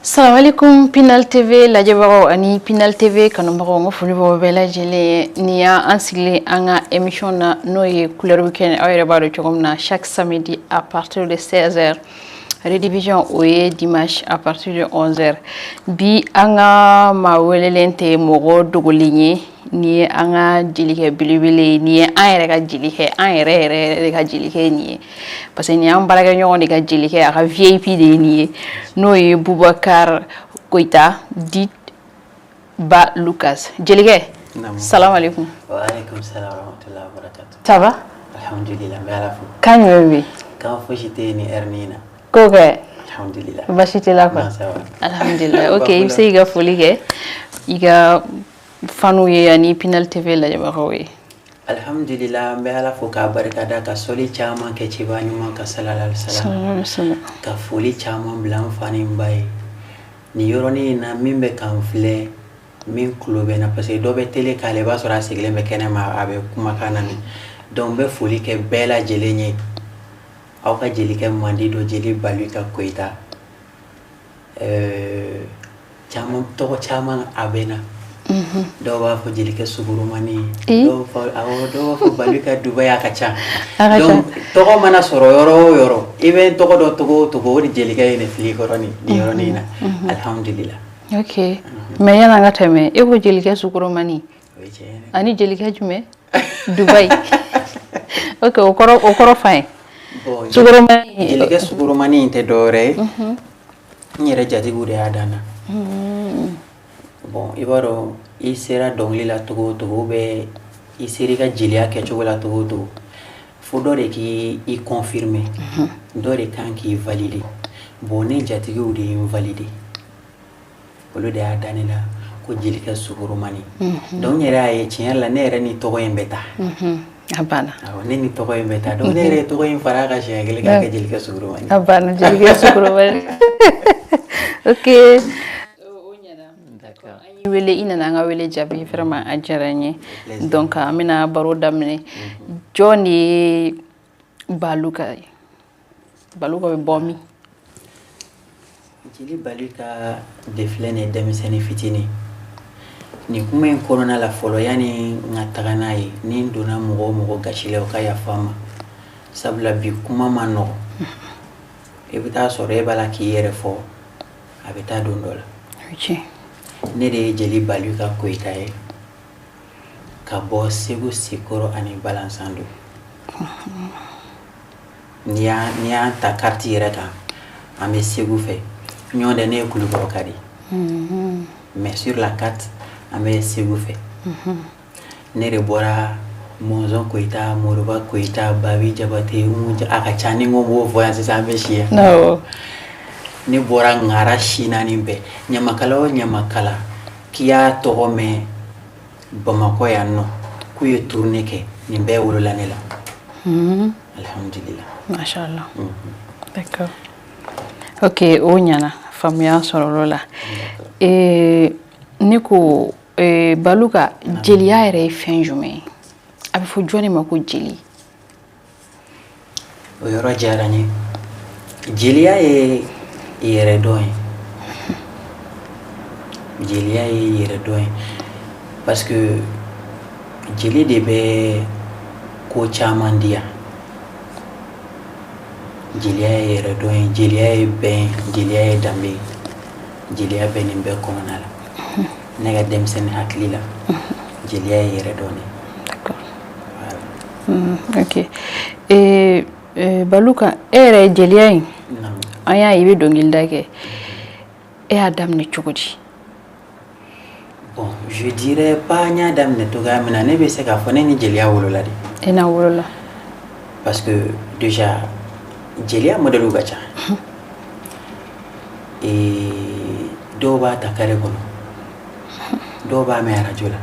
Salamalekun Pinal TV lajɛbagaw ani Pinal TV kanubagaw, n ka foli b'aw bɛɛ lajɛlen ye. Nin y'an sigilen an ka émission na, n'o ye Couleur Weekend. Aw yɛrɛ b'a dɔn cogo min na, chaque samedi à partir de 16h, rediffusion o ye dimanche à partir de 11h. Bi, an ka maa welelen tɛ mɔgɔ dogolen ye. Nin ye an ka jelikɛ belebele ye. Nin ye an yɛrɛ ka jelikɛ, an yɛrɛ yɛrɛ yɛrɛ de ka jelikɛ ye nin ye, parce que nin y'an baarakɛɲɔgɔn de ka jelikɛ, a ka VIP de ye nin ye, n'o ye Bubakar Koyita dit Ba Lucas. Jelikɛ, salam alaikum. Wa alaikum salam wa rahmatullahi wa barakatuh. Ça va? Alhamdulillah, n bɛ Ala fo. Kan jumɛn bɛ yen? Kan fosi tɛ yen ni heure nin na. Ko kɛ. Alhamdulillah. Baasi t'i la quoi? Non, ça va. Alhamdulillah. Ok, i bɛ se k'i ka foli kɛ i ka fanw ye ani Pinal TV lajɛbagaw ye. Alhamdulillah, n bɛ Ala fo k'a barikada, ka sɔli caman kɛ ciba ɲuman kan, sallallahu alaihi wasallam. Sallallahu alaihi wasallam. Ka foli caman bila n fa ni n ba ye. Nin yɔrɔnin in na, min bɛ k'an filɛ, min tulo bɛ n na, parce que dɔ bɛ télé k'ale, i b'a sɔrɔ a sigilen bɛ kɛnɛ ma, a bɛ kumakan lamɛn. Donc n bɛ foli kɛ bɛɛ lajɛlen ye. Aw ka jelikɛ mandi dɔ, jeli Baluka Koyita. Caman tɔgɔ caman a bɛ na. Dɔw b'a fɔ jelikɛ Sugurumani, dɔw fɔ, awɔ, dɔw b'a fɔ Baluka Dubayi, a ka ca. A ka ca. Donc tɔgɔ mana sɔrɔ yɔrɔ o yɔrɔ, i bɛ n tɔgɔ dɔn togo o togo, o de jelikɛ ye ne fili kɔrɔ nin yɔrɔnin in na. Alhamdulillah. Ok, mais yan'an ka tɛmɛ, e ko jelikɛ Sukurumani. O ye tiɲɛ ye. Ani jelikɛ jumɛn? Dubayi. Ok, o kɔrɔ fa ye. Bon, Sukurumani. Jelikɛ Sugurumani in tɛ dɔwɛrɛ ye. N yɛrɛ jatigiw de y'a dan na. Bon, i b'a dɔn, i sera dɔnkili la togo o togo, ou bien i sera i ka jeliya kɛcogo la togo o togo, fo dɔ de k'i i confirmer, dɔ de kan k'i valider. Bon, ne jatigiw de ye n valider, olu de y'a da ne la ko jelikɛ Sukurumani. Donc n yɛrɛ y'a ye, tiɲɛ yɛrɛ la, ne yɛrɛ ni tɔgɔ in bɛ taa. A banna. Awɔ, ne ni tɔgɔ in bɛ taa. Donc ne yɛrɛ ye tɔgɔ in fara a kan siɲɛ kelen k'a kɛ jelikɛ Sukurumani. A banna, jelikɛ Sukurumani. Ok, o ɲɛna. D'accord. An y'i wele, i nana an ka wele jaabi, vraiment a diyara n ye. Plaisir. Donc an bɛna baro daminɛ. Jɔn de ye Baluka ye? Baluka bɛ bɔ min? Jeli Baluka de filɛ nin ye, denmisɛnnin fitinin. Nin kuma in kɔnɔna la fɔlɔ, yanni n ka taga n'a ye, ni n donna mɔgɔ o mɔgɔ gasi la, o ka yafa n ma, sabula bi kuma ma nɔgɔ. I bɛ taa sɔrɔ e b'a la k'i yɛrɛ fɔ, a bɛ taa don dɔ la. O ye tiɲɛ. Ne de ye jeli Baluka Koyita ye, ka bɔ Segu Sikɔrɔ ani Balanzando. N'i y'an ta carte yɛrɛ kan, an bɛ Segu fɛ. Ɲɔgɔn tɛ, ne ye Kulukɔrɔ ka di, mais sur la carte an bɛ Segu fɛ. Ne de bɔra Mɔnzɔn Koyita, Moriba Koyita, Babi Jabate, Umu a ka ca. Ni n ko n b'o fɔ yan sisan, an bɛ si yan. Ne bɔra ŋara si naani bɛɛ, ɲamakala o ɲamakala k'i y'a tɔgɔ mɛn Bamakɔ yan nɔ k'u ye tournée kɛ, nin bɛɛ wolola ne la. Alhamdulillah. Masha Allah. D'accord. Ok, o ɲɛna, faamuya sɔrɔla o la. Ne ko Baluka, jeliya yɛrɛ ye fɛn jumɛn ye? A bɛ fɔ jɔn de ma ko jeli? O yɔrɔ diyara n ye. Jeliya ye yɛrɛdɔn ye, jeliya ye yɛrɛdɔn ye, parce que jeli de bɛ ko caman di yan. Jeliya ye yɛrɛdɔn ye, jeliya ye bɛn, jeliya ye danbe ye, jeliya bɛ nin bɛɛ kɔnɔna la. Ne ka denmisɛnnin hakili la, jeliya ye yɛrɛdɔn de ye. D'accord. Voilà. Ok. Baluka, e yɛrɛ ye jeliya in, Naamu. an y'a ye i bɛ dɔnkilida kɛ. E y'a daminɛ cogo di? Bon, je dirais pas n y'a daminɛ cogoya min na, ne bɛ se k'a fɔ ne ni jeliya wolola de. E n'a wolola. Parce que déjà jeliya modèle ka ca. Et dɔw b'a ta carré kɔnɔ, dɔw b'a mɛn arajo la,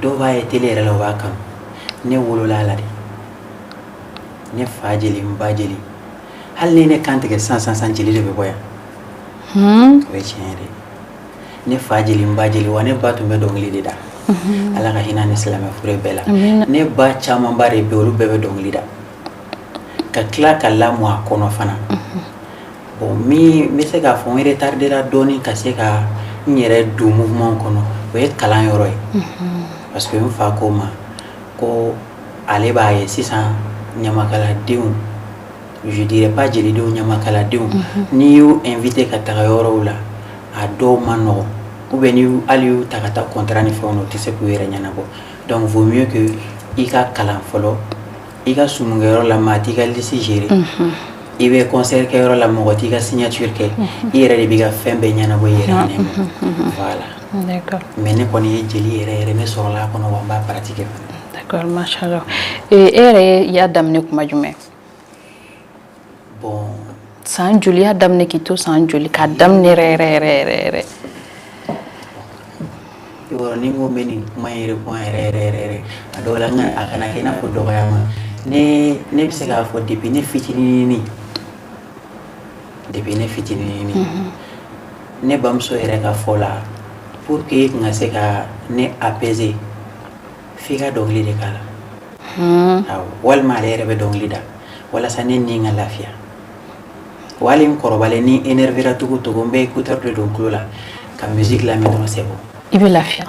dɔw b'a ye télé yɛrɛ la, u b'a kanu. Ne wolola a la de. Ne fa jeli, n ba jeli. Hali ni ne kan tigɛ sisan sisan sisan, jeli de bɛ bɔ yan. O ye tiɲɛ ye dɛ. Ne fa jeli, n ba jeli, wa ne ba tun bɛ dɔnkili de da. Ala ka hinɛ ni silamɛ fure bɛɛ la. Amina. Ne ba camanba de bɛ yen, olu bɛɛ bɛ dɔnkili da. Ka tila ka lamɔ a kɔnɔ fana. Bon, min n bɛ se k'a fɔ n retardera dɔɔni ka se ka n yɛrɛ don mouvement kɔnɔ, o ye kalan yɔrɔ ye, parce que n fa ko n ma ko ale b'a ye sisan ɲamakaladenw, je dirais pas jelidenw, ɲamakaladenw, n'i y'u invité ka taga yɔrɔw la, a dɔw ma nɔgɔn, ou bien ni hali y'u ta ka taa contrat ni fɛnw na, u tɛ se k'u yɛrɛ ɲɛnabɔ. Donc vaut mieux que i ka kalan fɔlɔ. I ka sumukɛyɔrɔ la, maa t'i ka liste gérer. I bɛ concert kɛyɔrɔ la, mɔgɔ t'i ka signature kɛ. I yɛrɛ de b'i ka fɛn bɛɛ ɲɛnabɔ i yɛrɛ ma. Voilà. Mais ne kɔni ye jeli yɛrɛ yɛrɛ, ne sɔrɔla a kɔnɔ, wa n b'a pratiquer fana. D'accord, machallah. E yɛrɛ y'a daminɛ kuma jumɛn? Bon. San joli y'a daminɛ k'i to san joli k'a daminɛ yɛrɛ yɛrɛ yɛrɛ yɛrɛ yɛrɛ? Yɔrɔ ni n ko n bɛ nin kuma in répond yɛrɛ yɛrɛ yɛrɛ yɛrɛ, a dɔw la n ka a kana kɛ i n'a fɔ dɔgɔya ma. Ne bɛ se k'a fɔ depuis ne fitinin, depuis ne fitinin, ne bamuso yɛrɛ ka fɔ la, pour que i kun ka se ka ne apaiser, f'i ka dɔnkili de k'a la. Awɔ, walima ale yɛrɛ bɛ dɔnkili da walasa ne ni ka lafiya. Wa hali n kɔrɔbalen, ni énervé cogo o cogo, n bɛ écouteur de don tulo la ka musique lamɛn dɔrɔn, c'est bon. I bɛ lafiya.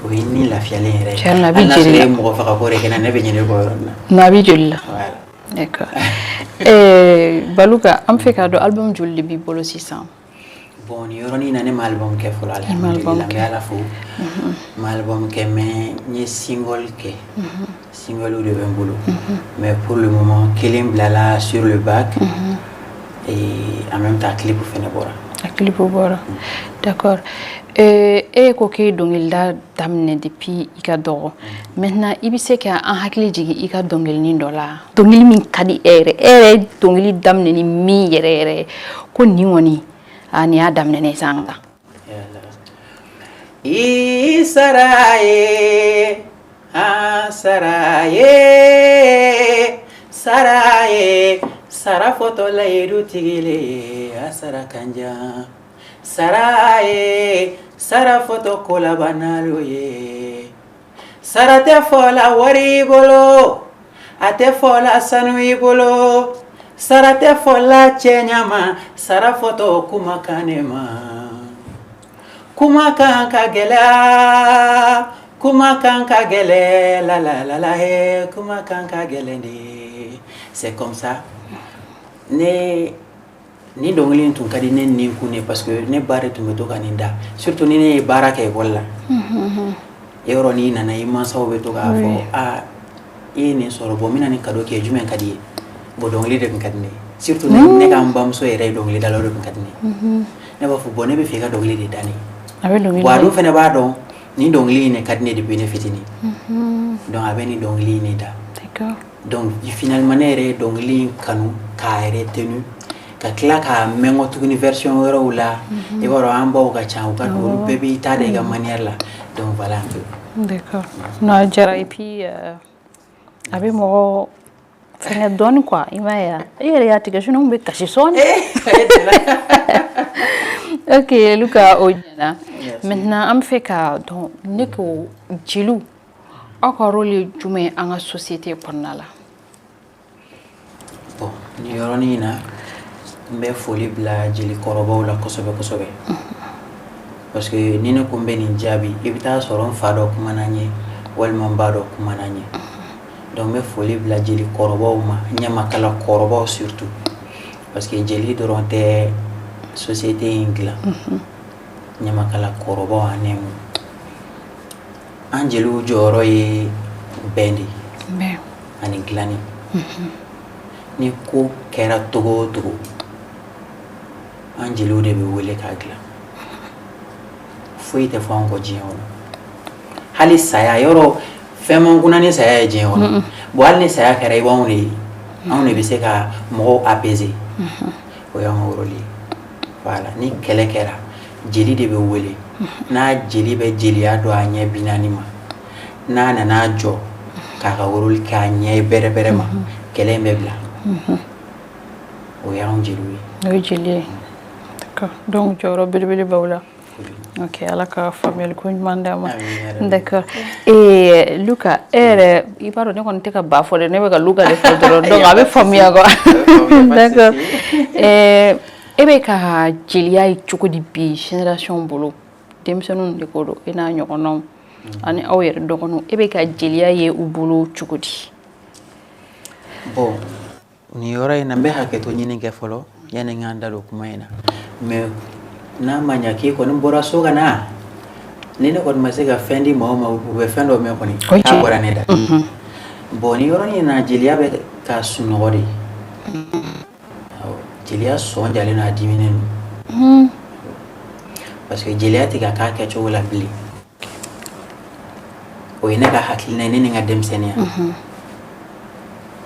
O ye ni lafiyalen yɛrɛ ye. Tiɲɛ na, a bɛ Hali n'a jeli sɔrɔ la. e ye mɔgɔ faga ko de kɛ n na, ne bɛ ɲinɛ kɔ yɔrɔ min na. Non, a bɛ joli la. Voilà. D'accord. Baluka, an bɛ fɛ k'a dɔn, album joli de b'i bolo sisan? Bon, nin yɔrɔnin na, ne ma album kɛ fɔlɔ. I ma album Alhamdulillah, n bɛ kɛ. Ala fo, n ma album kɛ, mais n ye single kɛ. Single de bɛ n bolo, mais pour le moment kelen bilala sur le bac et en même temps clip fɛnɛ bɔra. A clip bɔra, d'accord. E ko k'e ye dɔnkilida daminɛ depuis i ka dɔgɔ. Maintenant, i bɛ se ka an hakili jigin i ka dɔnkilinin dɔ la, dɔnkili min ka di e yɛrɛ, e yɛrɛ ye dɔnkili daminɛ ni min yɛrɛ yɛrɛ ye, ko nin kɔni, a nin y'a daminɛ ne sisan kan? I sara ye, a sara ye, sara ye, sara fɔtɔ layidu tigile, a sara kanja. Sara ye, sara fɔtɔ kolabanalu ye. Sara tɛ fɔla wari i bolo, a tɛ fɔla sanu i bolo, sara tɛ fɔla cɛ ɲama, sara fɔtɔ kumakan ne ma. Kumakan ka gɛlɛya, kumakan ka gɛlɛ, la la la la he, kumakan ka gɛlɛn de. C'est comme ça. Ne ni dɔnkili in tun ka di ne ni kun ye, parce que ne ba de tun bɛ to ka nin da, surtout ni ne ye baara kɛ école la. Yɔrɔ n'i nana, i mansaw bɛ to k'a fɔ: "Aa, i ye nin sɔrɔ, bon, n bɛna nin cadeau kɛ, jumɛn ka di i ye?" Bon, dɔnkili de tun ka di ne ye, surtout ne ka n bamuso yɛrɛ ye dɔnkilidala, o de tun ka di ne ye. Ne b'a fɔ: "Bon, ne bɛ fɛ i ka dɔnkili de da ne ye." A bɛ dɔnkili Bon, a da. dun fɛnɛ b'a dɔn nin dɔnkili in de ka di ne depuis ne fitinin, donc a bɛ nin dɔnkili in de da. Donc finalement ne yɛrɛ ye dɔnkili in kanu k'a retenu, ka tila k'a mɛn kɔ tuguni version wɛrɛw la. I b'a dɔn, an baw ka ca, u ka olu bɛɛ b'i ta da i ka manière la. Donc voilà un peu. D'accord. Non, a diyara. Et puis a bɛ mɔgɔ fɛngɛ dɔɔni quoi, i m'a ye wa? I yɛrɛ y'a tigɛ, sinon n bɛ kasi sɔɔni. Ok, Luka, o ɲɛna. Maintenant, an bɛ fɛ k'a dɔn, ne ko jeliw, aw ka rôle ye jumɛn ye an ka société kɔnɔna la? Bon, nin yɔrɔnin in na, n bɛ foli bila jelikɔrɔbaw la kosɛbɛ kosɛbɛ, parce que ni ne ko n bɛ nin jaabi, i bɛ taa sɔrɔ n fa dɔ kumana n ye walima n ba dɔ kumana n ye. Donc n bɛ foli bila jelikɔrɔbaw ma, ɲamakala kɔrɔbaw surtout, parce que jeli dɔrɔn tɛ société in dilan, ɲamakala kɔrɔbaw en un mot. An jeliw jɔyɔrɔ ye bɛn de ye Bɛn. ani dilanni. Ni ko kɛra togo o togo, an jeliw de bɛ wele k'a dilan. Foyi tɛ fɔ an kɔ diɲɛ kɔnɔ, hali saya yɔrɔ fɛn man kunna ni saya ye diɲɛ kɔnɔ. Bon, hali ni saya kɛra, i b'anw de ye, anw de bɛ se ka mɔgɔw apaiser. O y'an ka rôle ye. Voilà. Ni kɛlɛ kɛra, jeli de bɛ wele. N'a jeli bɛ jeliya dɔn a ɲɛ 40 ma, n'a nana jɔ k'a ka rôle kɛ a ɲɛ bɛrɛ bɛrɛ ma, kɛlɛ in bɛ bila. O y'anw jeliw ye. O ye jeli ye. D'accord. Donc jɔyɔrɔ belebele b'aw la. Ok, Ala ka faamuyali ko ɲuman d'a ma. Amin ya Rabbi. D'accord. Et Luka, e yɛrɛ, i b'a dɔn ne kɔni tɛ ka ba fɔ dɛ, ne bɛ ka Luka de fɔ dɔrɔn. Donc a bɛ faamuya quoi. D'accord. E bɛ ka jeliya ye cogo di bi génération bolo? Denmisɛnninw de ko don, e n'a ɲɔgɔnnaw ani aw yɛrɛ dɔgɔninw, e bɛ ka jeliya ye u bolo cogo di? Bon, nin yɔrɔ in na, n bɛ hakɛto ɲini kɛ fɔlɔ yanni n k'an da don kuma in na. Mais n'a ma ɲa k'i kɔni bɔra so ka na, ni ne kɔni ma se ka fɛn di maaw ma, u bɛ fɛn dɔ mɛn kɔni k'a bɔra ne da. Bon, nin yɔrɔnin in na, jeliya bɛ ka sunɔgɔ de. Jeliya sɔn jalen don, a diminen don, parce que jeliya tɛ ka k'a kɛcogo la bilen. O ye ne ka hakilina ye, ne ni n ka denmisɛnninya.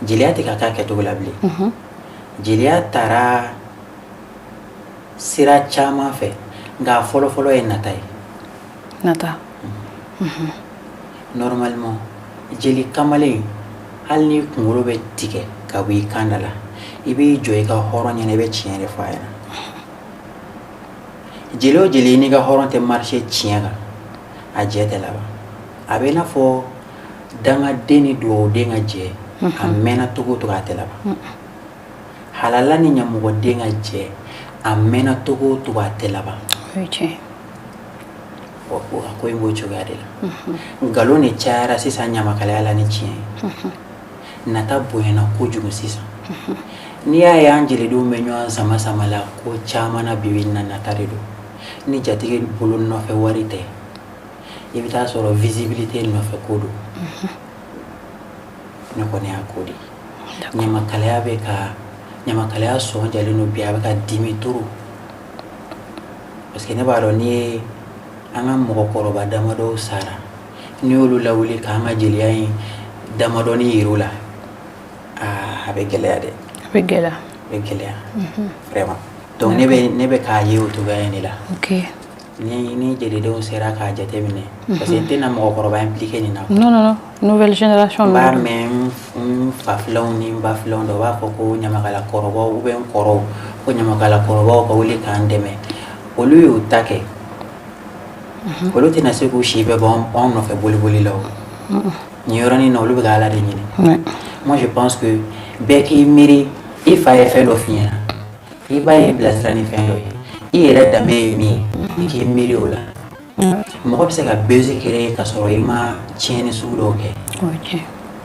Jeliya tɛ ka k'a kɛcogo la bilen. Jeliya taara sira caman fɛ, nka a fɔlɔfɔlɔ ye nata ye. Nata. Normalement, jeli kamalen, hali n'i kunkolo bɛ tigɛ ka bɔ i kan da la, i b'i jɔ i ka hɔrɔn ɲɛna, i bɛ tiɲɛ de fɔ a ɲɛna. Jeli o jeli n'i ka hɔrɔn tɛ marcher tiɲɛ kan, a jɛ tɛ laban. A bɛ i n'a fɔ dangaden ni dugawuden ka jɛ, a mɛnna cogo o cogo, a tɛ laban. Halala ni ɲamɔgɔden ka jɛ, a mɛnna cogo o cogo, a tɛ laban. O ye tiɲɛ. A ko in b'o cogoya de la. Nkalon de cayara sisan ɲamakalaya la ni tiɲɛ ye. Nata bonyana kojugu sisan. N'i y'a ye an jelidenw bɛ ɲɔgɔn sama sama la ko caman na bi bi in na, nata de don. Ni jatigi bolo nɔfɛ wari tɛ, i bɛ taa sɔrɔ visibilité nɔfɛ ko don. Ne kɔni y'a ko de ye, ɲamakalaya bɛ ka, ɲamakalaya sɔn jalen don bi, a bɛ ka dimi trop, parce que ne b'a dɔn, n'i ye an ka mɔgɔkɔrɔba damadɔw sara, n'i y'olu lawuli k'an ka jeliya in damadɔni yir'u la, aa, a bɛ gɛlɛya dɛ. A bɛ gɛlɛya. A bɛ gɛlɛya vraiment. Donc ne bɛ k'a ye o cogoya in de la. Ni jelidenw sera k'a jateminɛ, parce que n tɛna mɔgɔkɔrɔba impliqué nin na. Non, non, non, nouvelle génération. N b'a mɛn n fa filanw ni n ba filanw dɔ, u b'a fɔ ko ɲamakala kɔrɔbaw ou bien n kɔrɔw, ko ɲamakala kɔrɔbaw ka wuli k'an dɛmɛ. Olu y'u ta kɛ, olu tɛna se k'u si bɛɛ bɔ anw nɔfɛ boliboli la. O nin yɔrɔnin na, olu bɛ ka Ala de ɲini. Moi, je pense que bɛɛ k'i miiri, i fa ye fɛn dɔ f'i ɲɛna, i ba y'i bilasira ni fɛn dɔ ye, i yɛrɛ danbe ye min ye, i k'i miiri o la. Mɔgɔ bɛ se ka buzz créer ka sɔrɔ i ma tiɲɛni sugu dɔw kɛ.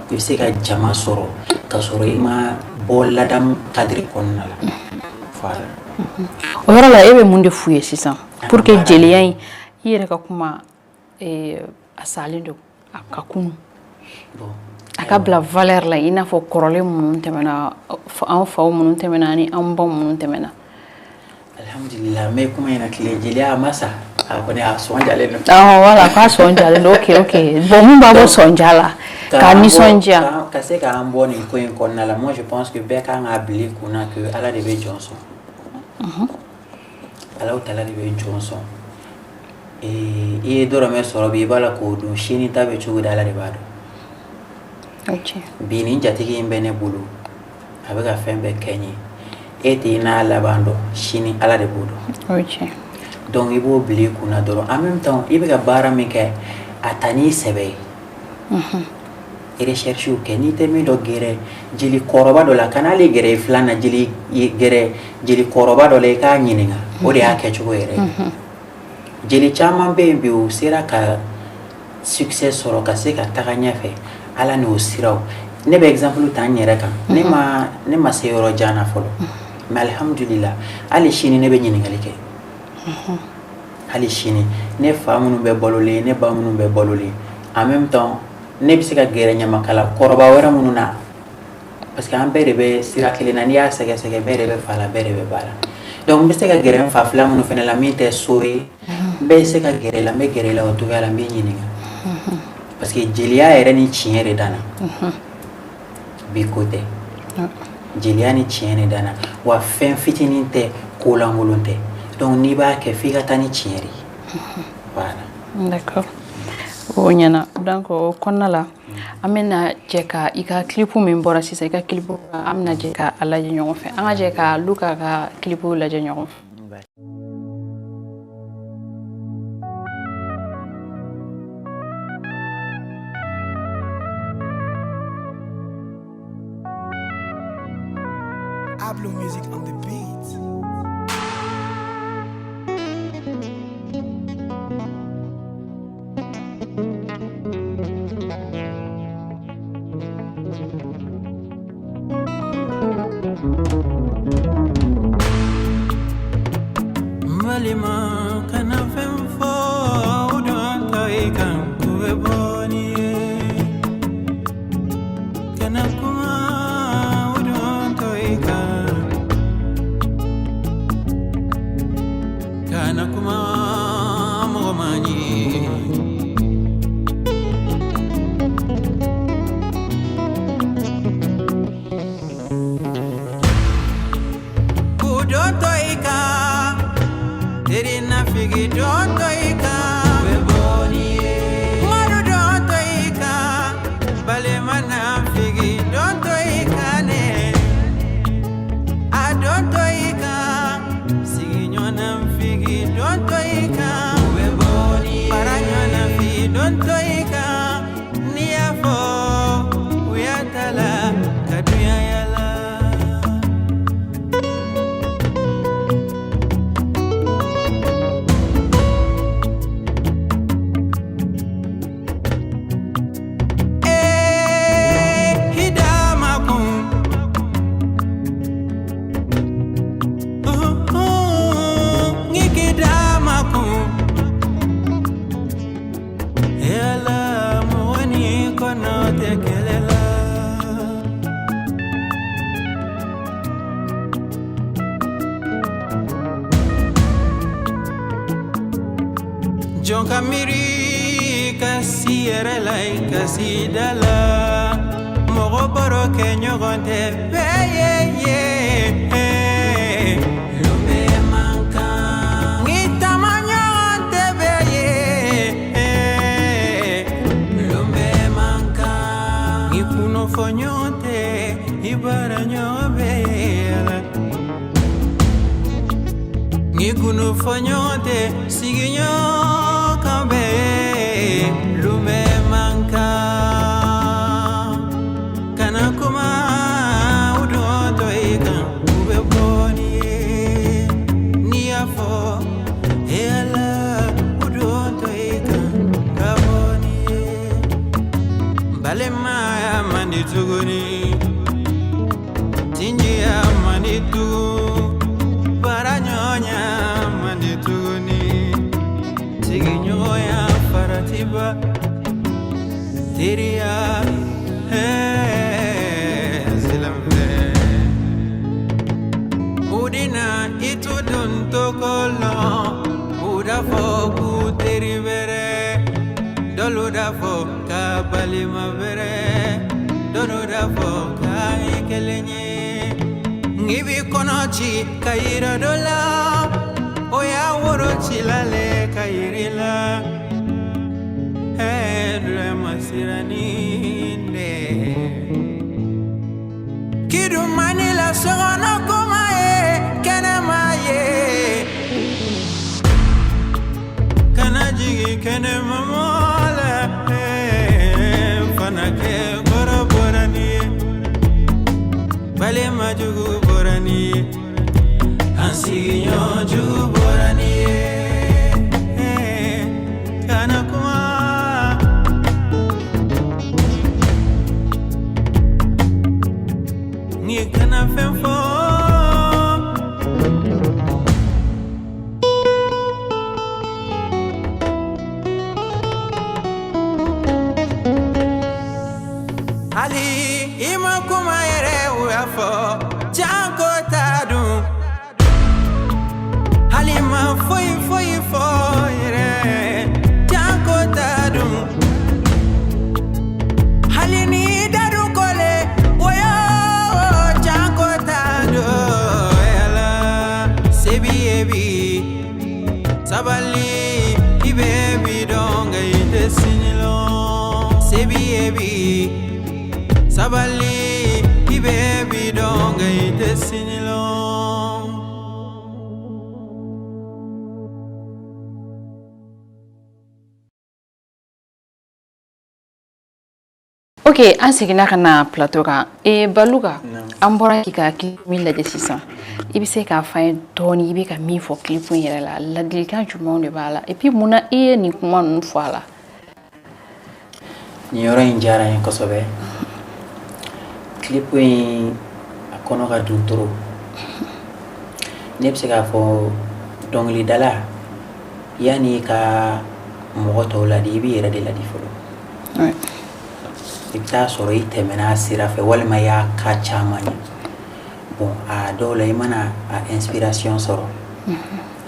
I bɛ se ka jama sɔrɔ ka sɔrɔ i ma bɔ ladamu cadre kɔnɔna la. Voilà. O yɔrɔ la, e bɛ mun de f'u ye sisan pour que jeliya in, i yɛrɛ ka kuma, a salen don, a ka kunu, a ka bila valeur la, i n'a fɔ kɔrɔlen minnu tɛmɛna, an faw minnu tɛmɛna ani an baw minnu tɛmɛna? Alhamdulillah, n bɛ kuma in na tile, jeliya a ma sa, a kɔni a sɔn jalen don. Ah, voilà, k'a sɔn jalen don. Ok, bon, mun b'a bɔ sɔnja la k'a nisɔndiya? Ka se k'an bɔ nin ko in kɔnɔna la, moi je pense que bɛɛ kan k'a bila i kunna que Ala de bɛ jɔn sɔn. Alahu Taala de bɛ jɔn sɔn. I ye dɔrɔmɛ sɔrɔ bi, i b'a la k'o dun, sini ta bɛ cogo di, Ala de b'a dɔn. Bi nin jatigi in bɛ ne bolo, a bɛ ka fɛn bɛɛ kɛ n ye, e t'i n'a laban dɔn, sini Ala de b'o dɔn. Donc i b'o bila i kunna dɔrɔn. En même temps, i bɛ ka baara min kɛ, a ta n'i sɛbɛ ye, recherche kɛ. N'i tɛ min dɔn, gɛrɛ jeli kɔrɔba dɔ la. Kana hali gɛrɛ i filan na, jeli gɛrɛ jeli kɔrɔba dɔ la, i k'a ɲininka, o de y'a kɛcogo yɛrɛ ye. Jeli caman bɛ yen bi, u sera ka succès sɔrɔ ka se ka taga ɲɛfɛ Ala n'o siraw. Ne bɛ exemple ta n yɛrɛ kan. Ne ma se yɔrɔ jan na fɔlɔ, mais alhamdulillah, hali sini ne bɛ ɲininkali kɛ. Hali sini ne fa minnu bɛ balolen, ne ba minnu bɛ balolen, en même temps ne bɛ se ka gɛrɛ ɲamakala kɔrɔba wɛrɛ minnu na, parce que an bɛɛ de bɛ sira kelen na. N'i y'a sɛgɛsɛgɛ, bɛɛ de bɛ fa la, bɛɛ de bɛ ba la. Donc n bɛ se ka gɛrɛ n fa fila minnu fana la, min tɛ so ye, n bɛ se ka gɛrɛ la, n bɛ gɛrɛ la o cogoya la, n b'i ɲininka, parce que jeliya yɛrɛ ni tiɲɛ de danna. Bi ko tɛ, jeliya ni tiɲɛ de danna wa. Fɛn fitinin tɛ, ko lankolon tɛ. Donc n'i b'a kɛ, f'i ka taa ni tiɲɛ de ye. Voilà. D'accord, o ɲɛna. Donc o kɔnɔna la, an bɛna jɛ ka i ka clip min bɔra sisan, i ka clip, an bɛna jɛ ka a lajɛ ɲɔgɔn fɛ. An ka jɛ ka Luka ka clip lajɛ ɲɔgɔn fɛ. Ablo Music on the beat. Balima, kana fɛn fɔ u dontɔ i kan, u bɛ bɔ n'i ye. Kana kuma u dontɔ i kan. Kana kuma mɔgɔ ma ɲi. K'u dontɔ i kan, teri nafigi dontɔ i kan, u bɛ bɔ n'i ye. Madu dontɔ i kan, balima nafigi dontɔ i kan ne. A dontɔ i kan, sigiɲɔgɔn nafigi dontɔ i kan, u bɛ bɔ n'i ye. Baaraɲɔgɔn nafigi dontɔ i kan, n'i y'a fɔ u y'a ta la ka dunya yala. Ee, hidama kun. Ngikidama kun. Yala mɔgɔ ni kɔnɔ tɛ kɛlɛ la. Jɔn ka miiri ka si yɛrɛ la, i ka si da la. Mɔgɔ baro kɛ ɲɔgɔn tɛ bɛɛ ye ye. Lumbe man kan. N'i taama ɲɔgɔn tɛ bɛɛ ye. Lumbe man kan. N'i kunnafɔ ɲɔgɔn tɛ, i baara ɲɔgɔn bɛɛ ye la. N'i kunnafɔ ɲɔgɔn tɛ, sigiɲɔgɔn kan bɛɛ ye. Lumbe man kan. Kana kuma u dontɔ i kan, u bɛ bɔ n'i ye. N'i y'a fɔ, e Ala, u dontɔ i kan, ka bɔ n'i ye. Balimaya man di tuguni, tinjiya man di tugun, baaraɲɔgɔnya man di tuguni, sigiɲɔgɔnya faratiba, teriya, silamɛ. Udina itu dun tokolo, uda fɔ k'u teri bɛrɛ, dɔlu da fɔ k'a balima bɛrɛ, dɔlu da fɔ k'a ye kelen ye. N'i b'i kɔnɔ ci ka yira dɔ la, o y'a woro cilalen ka yiri la. Dulɛ siranin de. Kidumani la sokɔnɔ kuma ye kɛnɛma ye. Kana jigin kɛnɛma mɔgɔ la, fana kɛ kɔrɔ bɔra ni ye. Balima jugu bɔra ni ye, an sigiɲɔgɔn jugu bɔra ni ye. Kana kuma. N'i kana fɛn fɔ. Hali i ma kuma yɛrɛ, u y'a fɔ janko t'a dun. Hali ma foyi foyi fɔ yɛrɛ, janko t'a dun. Hali ni da dun kɔle, woyo, janko t'a dun. Yala se b'i ye bi, sabali, i bɛ bi dɔn nka i tɛ sini lɔn. Se b'i ye bi, sabali, i bɛ bi dɔn nka i tɛ sini lɔn. Ok, an seginna ka na plateau kan. Baluka, an bɔra k'i ka clip min lajɛ sisan, i bɛ se k'a fɔ an ye dɔɔni, i bɛ ka min fɔ clip in yɛrɛ la, ladilikan jumɛnw de b'a la, et puis munna i ye nin kuma ninnu fɔ a la? Nin yɔrɔ in diyara n ye kosɛbɛ. Clip in a kɔnɔ ka dun trop. Ne bɛ se k'a fɔ Dɔnkilidala, yanni i ka mɔgɔ tɔw ladi, i b'i yɛrɛ de ladi fɔlɔ. I bɛ taa sɔrɔ i tɛmɛna a sira fɛ, walima i y'a ka caman ye. Bon, a dɔw la, i mana a inspiration sɔrɔ,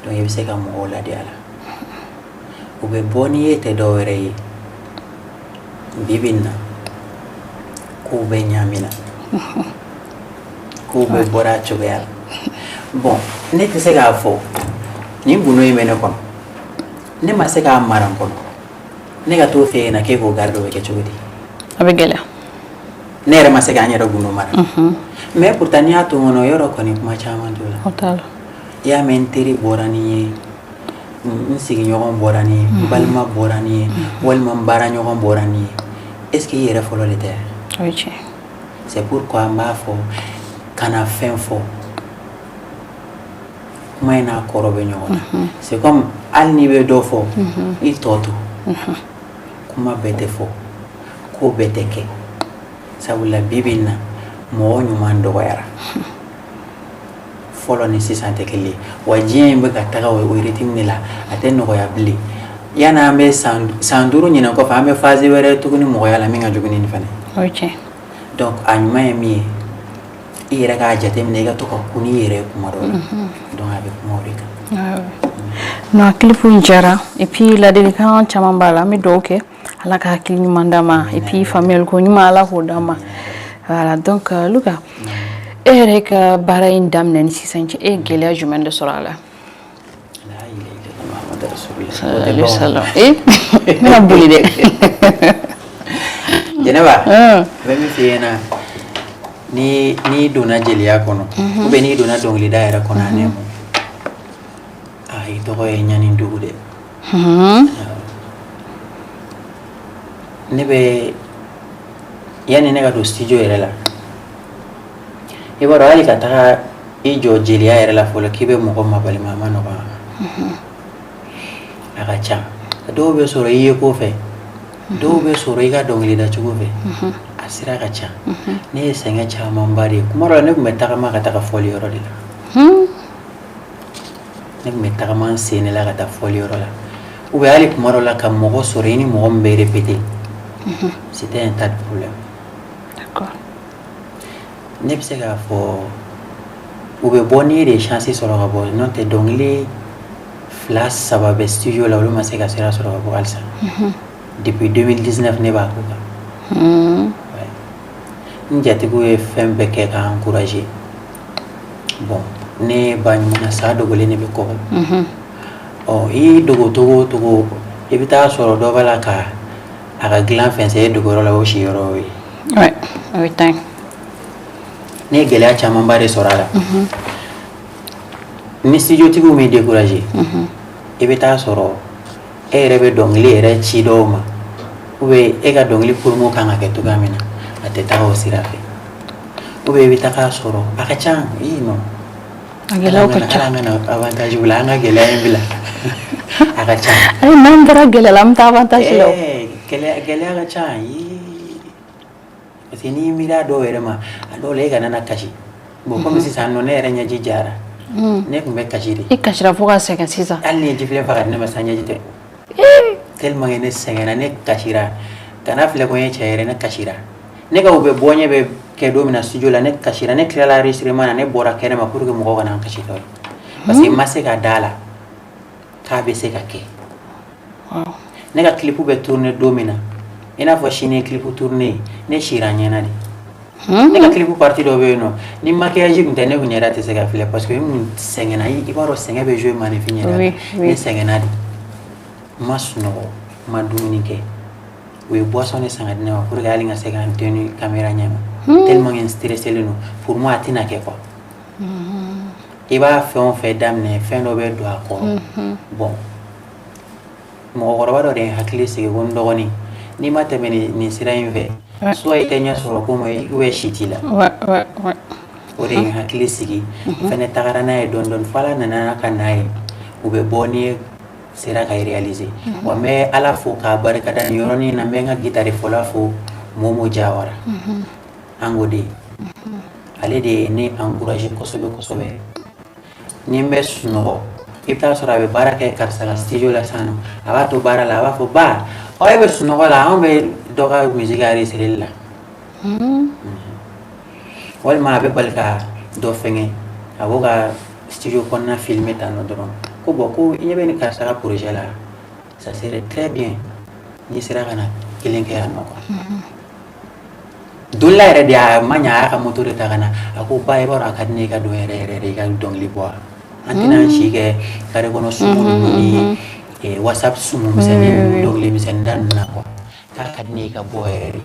donc i bɛ se ka mɔgɔw ladi a la. U bɛ bɔ n'i ye tɛ dɔw wɛrɛ ye. Bi bi in na, kow bɛ ɲaami na, kow bɛ bɔra a cogoya la. Bon, ne tɛ se k'a fɔ nin gundo in bɛ ne kɔnɔ, ne ma se k'a mara n kɔnɔ, ne ka t'o fɛ yen na k'e k'o garder, o bɛ kɛ cogo di? A bɛ gɛlɛya. Ne yɛrɛ ma se k'an yɛrɛ gundo mara, mais pourtant n'i y'a to n kɔnɔ, yɔrɔ kɔni, kuma caman t'o la. O t'a la. I y'a mɛn, n teri bɔra ni ye, n sigiɲɔgɔn bɔra ni ye, n balima bɔra ni ye, walima n baaraɲɔgɔn bɔra ni ye, est ce que i yɛrɛ fɔlɔ de tɛ? O ye tiɲɛ. C'est pourquoi n b'a fɔ, kana fɛn fɔ, kuma in n'a kɔrɔ bɛ ɲɔgɔn na. C'est comme hali n'i bɛ dɔ fɔ, i tɔ to, kuma bɛɛ tɛ fɔ, ko bɛɛ tɛ kɛ, sabula bi bi in na, mɔgɔ ɲuman dɔgɔyara. Fɔlɔ ni sisan tɛ kelen ye. Wa diɲɛ in bɛ ka taga o rythme de la, a tɛ nɔgɔya bilen. Yanni an bɛ san 5 ɲinan kɔfɛ, an bɛ phase wɛrɛ tuguni mɔgɔya la min ka jugu ni nin fana ye. O ye tiɲɛ. Donc a ɲuman ye min ye, i yɛrɛ k'a jateminɛ, i ka to ka kun n'i yɛrɛ ye kuma dɔw la. Donc a bɛ kuma o de kan. Non, clip in diyara, et puis ladilikan caman b'a la. An bɛ dugawu kɛ, Ala ka hakili ɲuman d'an ma, et puis faamuyali ko ɲuman, Ala k'o d'an ma. Voilà. Donc Luka, e yɛrɛ ka baara in daminɛ ni sisan cɛ, e ye gɛlɛya jumɛn de sɔrɔ a la? La ilaha illallah Muhammadu rasulullah. Sallallahu alaihi wasallam. Eh, n bɛna boli dɛ. Jɛnɛba, n bɛ min f'i ɲɛna, ni n'i donna jeliya kɔnɔ, ou bien n'i donna dɔnkilida yɛrɛ kɔnɔ, a nɛmu a i tɔgɔ ye ɲani dugu dɛ. Ne bɛ yanni ne ka don studio yɛrɛ la, i b'a dɔn, hali ka taga i jɔ jeliya yɛrɛ la fɔlɔ k'i bɛ mɔgɔ mabalima, a ma nɔgɔn, a ka ca. Dɔw bɛ sɔrɔ i ye ko fɛ, dɔw bɛ sɔrɔ i ka dɔnkilida cogo fɛ, a sira ka ca. Ne ye sɛgɛn camanba de ye. Kuma dɔ la, ne tun bɛ tagama ka taga fɔli yɔrɔ de la. Ne tun bɛ tagama n sen de la ka taa fɔli yɔrɔ la, ou bien hali kuma dɔ la, ka mɔgɔ sɔrɔ i ni mɔgɔ min bɛ répéter, c'était un tas de problème. Ne bɛ se k'a fɔ u bɛ bɔ n'i ye de chance sɔrɔ ka bɔ, n'o tɛ dɔnkili fila saba bɛ studio la, olu ma se ka sira sɔrɔ ka bɔ halisa. Depuis 2019 ne b'a ko kan. Ouais. N jatigiw ye fɛn bɛɛ kɛ k'an encourager. Bon, ne ba ɲuman na, sa dogolen de bɛ kɔgɔ. Ɔ, i dogo togo o togo, i bɛ taa sɔrɔ dɔ b'a la ka a ka dilan fɛnsɛn e dogoyɔrɔ la, o siyɔrɔ ye. Ouais, o ye tan ye. Ne ye gɛlɛya camanba de sɔrɔ a la. Ni studio tigiw m'i décourager, i bɛ taa sɔrɔ e yɛrɛ bɛ dɔnkili yɛrɛ ci dɔw ma, ou bien e ka dɔnkili promo kan ka kɛ cogoya min na, a tɛ taga o sira fɛ, ou bien i bɛ taga sɔrɔ a ka ca yen nɔ. A gɛlɛyaw ka ca. Ala kana avantage bila, an ka gɛlɛya in bila, a ka ca. Ayi, n'an bɔra gɛlɛya la, an bɛ taa avantage la o. Gɛlɛya, gɛlɛya ka ca yee, parce que n'i miiri a dɔw yɛrɛ ma, a dɔw la e kana na kasi. Bon, comme sisan nɔ, ne yɛrɛ ɲɛji jara, ne tun bɛ kasi de. I kasira fo ka sɛgɛn sisan. Hali ni ye jifilen fa ka di ne ma sisan, ɲɛji tɛ, tellement que ne sɛgɛnna, ne kasira. Kana filɛ ko n ye cɛ yɛrɛ, ne kasira. Ne ka u bɛ bɔ ɲɛ bɛ kɛ don min na studio la, ne kasira. Ne tilala enregistrement na, ne bɔra kɛnɛ ma pour que mɔgɔw kana n kasitɔ ye, parce que n ma se ka da la k'a bɛ se ka kɛ. Ne ka clip bɛ tourner don min na, i n'a fɔ sini ye clip tourner ye, ne sira n ɲɛna de. Ne ka clip partie dɔ bɛ yen nɔ, ni maquillage tun tɛ, ne kun ɲɛda tɛ se ka filɛ, parce que n kun sɛgɛnna. I b'a dɔn, sɛgɛn bɛ jouer maninfin ɲɛda. Ne sɛgɛnna de, n ma sunɔgɔ, n ma dumuni kɛ. U ye boisson de san ka di ne ma pour que hali n ka se ka n tenir caméra ɲɛ ma, tellement que n stressé len don. Pour moi, a tɛna kɛ quoi. I b'a fɛn o fɛn daminɛ, fɛn dɔ bɛ don a kɔrɔ. Bon, mɔgɔkɔrɔba dɔ de ye n hakili sigi ko n dɔgɔnin, n'i ma tɛmɛ nin sira in fɛ, soit i tɛ ɲɛ sɔrɔ ko ma, ou bien si t'i la. O de ye n hakili sigi. N fɛnɛ tagara n'a ye dɔɔni dɔɔni fo Ala nana ka n'a ye u bɛ bɔ ni ye sera ka réaliser. Wa n bɛ Ala fo k'a barikada nin yɔrɔnin na. N bɛ n ka guitare fɔla fo, Momo Jawara, an de, ale de ye ne encouragé kosɛbɛ kosɛbɛ. Ni n bɛ sunɔgɔ, I bɛ taa sɔrɔ a bɛ baara kɛ karisa ka studio la sisan nɔ, a b'a to baara la, a b'a fɔ: ba ɔ, e bɛ sunɔgɔ la, anw bɛ dɔ ka musique enregistré la. Walima a bɛ bali ka dɔ fɛngɛ, a b'o ka studio kɔnɔna filmer tan nɔ dɔrɔn, ko bon, ko i ɲɛ bɛ ni karisa ka projet la, ça serait très bien n'i sera ka na kelen kɛ yan nɔ quoi. Don la yɛrɛ de, a ma ɲa, a y'a ka moto de ta ka na, a ko: ba, i b'a dɔn, a ka di ne ye i ka don yɛrɛ yɛrɛ de, i ka dɔnkili bɔ. An tɛna an si kɛ carré kɔnɔ sumu ninnu ni WhatsApp sumu misɛnnin ninnu, dɔnkili misɛnnin da ninnu na quoi. K'a ka di ne ye i ka bɔ yɛrɛ de,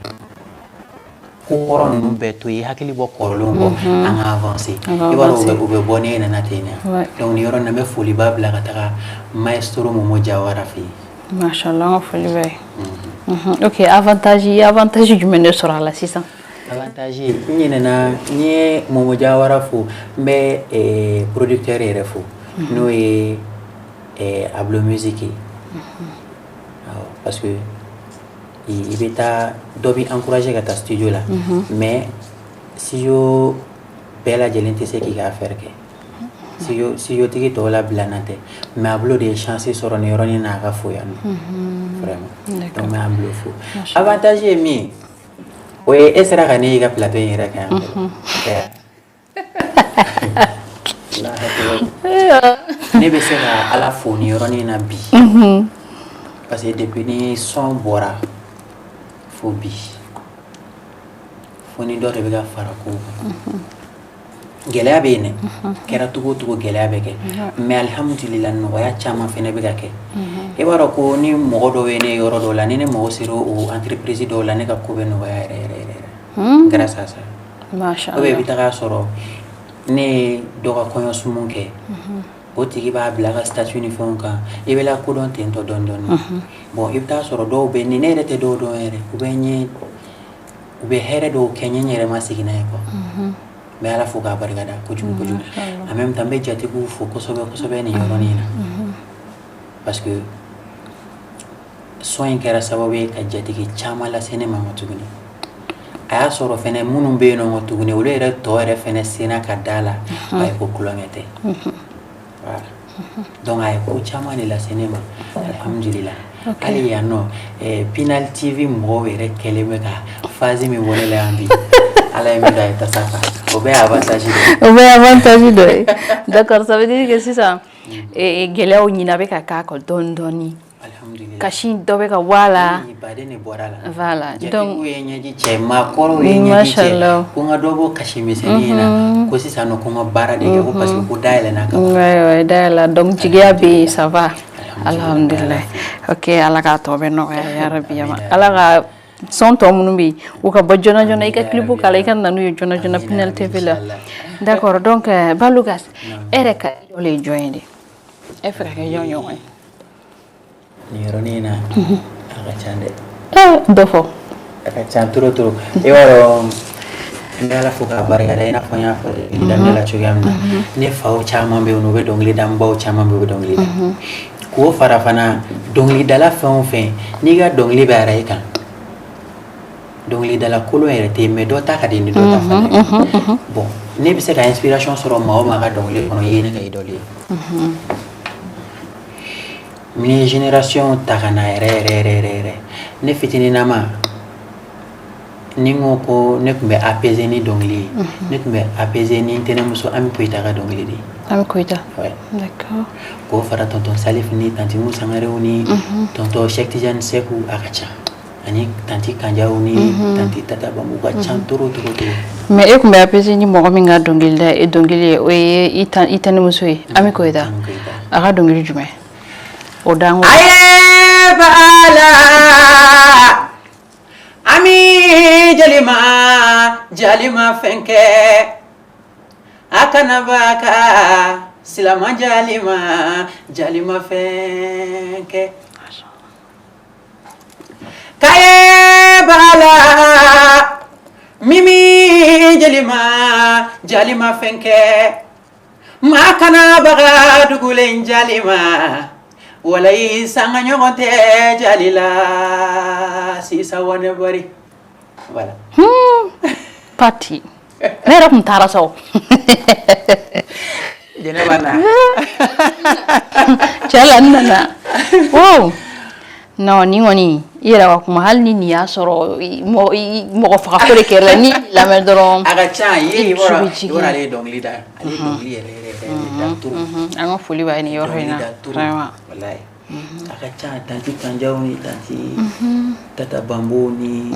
ko kɔrɔ ninnu bɛɛ to yen, i hakili bɔ kɔrɔlenw kɔ, an ka avancer. I b'a dɔn, u bɛ bɔ ne nana ten de. Donc nin yɔrɔ in na, n bɛ foliba bila ka taga maestro Momo Jawara fɛ yen. Mashallah, an ka foli bɛ ye. Ok, avantage jumɛn de sɔrɔ a la sisan? Avantage, n ɲinɛna, n ye Momo Jawara fo, n bɛ producteur yɛrɛ fo, n'o ye Ablo Music ye. Awɔ, parce que i bɛ taa, dɔ b'i encourager ka taa studio la, mais studio bɛɛ lajɛlen tɛ se k'i ka affaire kɛ. Studio tigi tɔw labila tɛ, mais Ablo de ye chance sɔrɔ nin yɔrɔnin na, a ka fo yan nɔ vraiment. Donc n bɛ Ablo fo. Avantage ye min ye, o ye e sera ka ne y'i ka plateau in yɛrɛ kan yan fɔlɔ. Ne bɛ se ka Ala fo nin yɔrɔnin na bi, parce que depuis ni son bɔra fo bi, fo ni dɔ de bɛ ka fara kow kan. Gɛlɛya bɛ yen dɛ, kɛra cogo o cogo gɛlɛya bɛ kɛ, mais alihamudulila, nɔgɔya caman fɛnɛ bɛ ka kɛ. I b'a dɔn ko ni mɔgɔ dɔw ye ne yɔrɔ dɔw la, ni ne mago sera o entreprise dɔw la, ne ka ko bɛ nɔgɔya yɛrɛ yɛrɛ yɛrɛ grâce à ça. Masha Ou bien i Allah. bɛ taga sɔrɔ ne ye dɔ ka kɔɲɔsumu kɛ, o tigi b'a bila ka statut ni fɛnw kan, i bɛ lakodɔn ten tɔ dɔɔni dɔɔni. Bon, i bɛ taa sɔrɔ dɔw bɛ ni ne yɛrɛ tɛ dɔw dɔn yɛrɛ, u bɛ n ye, u bɛ hɛrɛ dɔw kɛ n ye, n yɛrɛ ma sigi n'a ye quoi. N bɛ Ala fo k'a barikada kojugu kojugu. En même temps, n bɛ jatigiw fo kosɛbɛ kosɛbɛ nin yɔrɔnin na, parce que son in kɛra sababu ye ka jatigi caman lase ne ma tuguni. A y'a sɔrɔ fɛnɛ minnu bɛ yen nɔ tuguni, olu yɛrɛ tɔ yɛrɛ fɛnɛ senna ka da la a ye ko kulonkɛ tɛ. Voilà, donc a ye ko caman de lase ne ma, alhamdulillah. Hali yan nɔ, Pinal TV mɔgɔw yɛrɛ kɛlen bɛ ka phase min bɔ ne la yan bi, Ala ye min da, a ye tasa fa, o bɛɛ ye avantage dɔ ye. O bɛɛ ye avantage dɔ ye. D'accord, ça veut dire que sisan gɛlɛyaw ɲina bɛ ka k'a kɔ dɔɔni dɔɔni. Alhamdulillah. Kasi dɔ bɛ ka bɔ a la. Ni baden de bɔra la. Voilà. Jatigiw ye ɲɛji cɛ, maakɔrɔw ye ɲɛji Mashallah. cɛ, ko n ka dɔ bɔ kasi misɛnnin in na, ko sisan nɔ, ko n ka baara de kɛ, ko parce que ko dayɛlɛnna ka ban. Ouais, dayɛlɛ, donc jigiya bɛ yen, ça va. Alhamdulillah. Alhamdulillah. Ok, Ala k'a tɔ bɛ nɔgɔya ya rabi ya ma. Ala ka son tɔ minnu bɛ yen, u ka bɔ joona joona, i ka clip k'a la, i ka na n'u ye joona joona Pinal TV la. D'accord, donc Balugas, e yɛrɛ ka idole ye jɔn ye de? E fɛ ka kɛ jɔn ɲɔgɔn ye? Nin yɔrɔnin in na, a ka ca dɛ. Dɔ fɔ. A ka ca trop trop. I b'a dɔn, n bɛ Ala fo k'a barikada, i n'a fɔ n y'a fɔ daminɛ la cogoya min na, ne faw caman bɛ yen nɔ, u bɛ dɔnkili da, n baw caman bɛ yen, u bɛ dɔnkili da. K'o fara fana, dɔnkilidala fɛn o fɛn, n'i ka dɔnkili bɛ arayi kan, dɔnkilidala kolon yɛrɛ tɛ yen, mais dɔ ta ka di ni dɔ ta fana ye. Bon, ne bɛ se ka inspiration sɔrɔ maa o maa ka dɔnkili kɔnɔ, i ye ne ka idole ye. Ni ye génération ta ka na yɛrɛ yɛrɛ yɛrɛ yɛrɛ yɛrɛ, ne fitininama, ni n ko ko ne tun bɛ apaiser ni dɔnkili ye, ne tun bɛ apaiser ni n tɛnɛmuso Ami Koyita ka dɔnkili de ye. Ami Koyita. Ouais. D'accord. K'o fara tonton Salif ni tantie Mu Sangarew ni tonton Cheikh Tidiane Sekou, a ka ca, ani tantie Kanjaw ni tantie Tata Bambu ka ca trop trop trop. Mais e tun bɛ apaiser ni mɔgɔ min ka dɔnkili da e dɔnkili ye, o ye i tɛnɛmuso ye, Ami Koyita. Ami Koyita. A ka dɔnkili jumɛn? O d'an ko. Aye bala Ami jalima jalima fɛnkɛ a kana baka silama jalima jalima fɛnkɛ kaye bala mimi jalima jalima fɛnkɛ maa kana baga dugulen jalima walayi sanga ɲɔgɔn tɛ jalila sisan wane bari. Voilà. Pati. Ne yɛrɛ tun taara sa o. Jɛnɛba na. Cɛ la, n nana. Wow, non, nin kɔni, i yɛrɛ ka kuma, hali ni nin y'a sɔrɔ mɔgɔ faga ko de kɛra la, ni lamɛn dɔrɔn. A ka ca ye. I i bɔra dusu bɛ i jigin. bɔra, ale ye dɔnkili da, ale ye dɔnkili yɛrɛ yɛrɛ yɛrɛ da trop. An ka foli b'a ye nin yɔrɔ in na. Dɔnkili da trop. Vraiment. Walayi, a ka ca. Tantie Kanjaw ni tantie Tata Bambo ni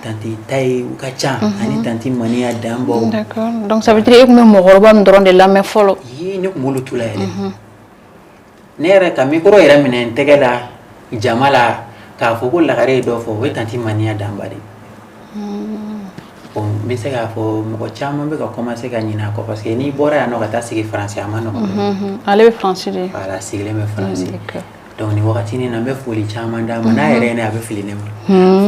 tantie Tayi, u ka ca, ani tantie Maniya Danbaw. D'accord, donc ça veut dire e tun bɛ mɔgɔkɔrɔba min dɔrɔn de lamɛn fɔlɔ? Ye, ne tun b'olu tu la yɛrɛ. Ne yɛrɛ ka micro yɛrɛ minɛ n tɛgɛ la jama la k'a fɔ ko Lagare ye dɔ fɔ, o ye tantie Maniya Danba de ye. Bon, n bɛ se k'a fɔ mɔgɔ caman bɛ ka commencer ka ɲinɛ a kɔ, parce que n'i bɔra yan nɔ ka taa sigi Faransi, a ma nɔgɔn. Ale bɛ Faransi de? Voilà, sigilen bɛ Faransi. D'accord. Donc nin wagatinin na, n bɛ foli caman d'a ma. N'a yɛrɛ ye ne, a bɛ fili ne ma